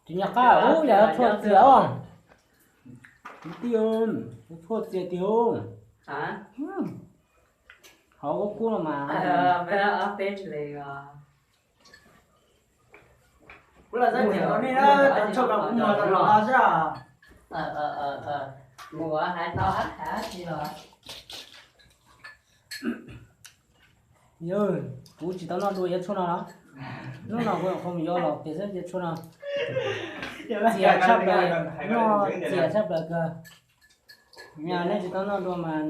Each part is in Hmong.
Tsis nyob qab ub, yog tshuaj txias os. Kwv tij, tshuaj txias tiag. Hov ub kub los mas. Yog, kuv tsis tau noj dua yog tshuaj no los. Hnub no kuv qhov mus yuav los pem xwb yog tshuaj no. Txias tshaj plaws, noj txias tshaj plaws kawg. Yog nej tsis tau noj dua mas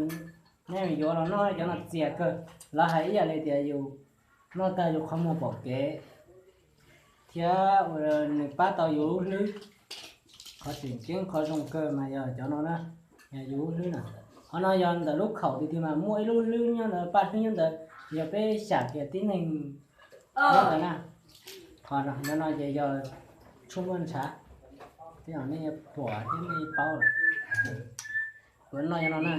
nej yuav los noj cov no txias kawg. Lawv hais ib yam li tias yus noj tag yus qhov muag pom kev thiab nws pab tau yus lub hlwb. Qhov tseem ceeb qhov zoo kawg mas yog cov no na, yog yus lub hlwb na. Qhov no yog ntawm lub khaum tiag tiag mas muaj ib lub hlwb nyob ntawd, paj hlwb nyob ntawd, yog peb xyam kiag tib neeg nyob ntawd na. Qhov no ces yog tshuaj muaj ntshav, tej zaum nej yuav thuam thiab nej paub lawm. Kuv noj cov no na,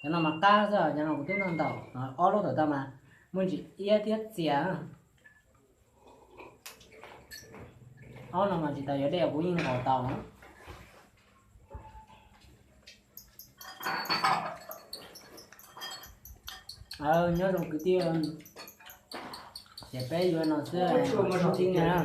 cov no mas qab xwb, cov no kuv twb noj ntau, ob lub tom tau mas muaj ntsis iab thiab txias. Ob no mas tsis tas yuav dej kuv yeej nqaus tau. Nyob zoo kwv tij, ces peb yuav no xwb, tshuaj txias na.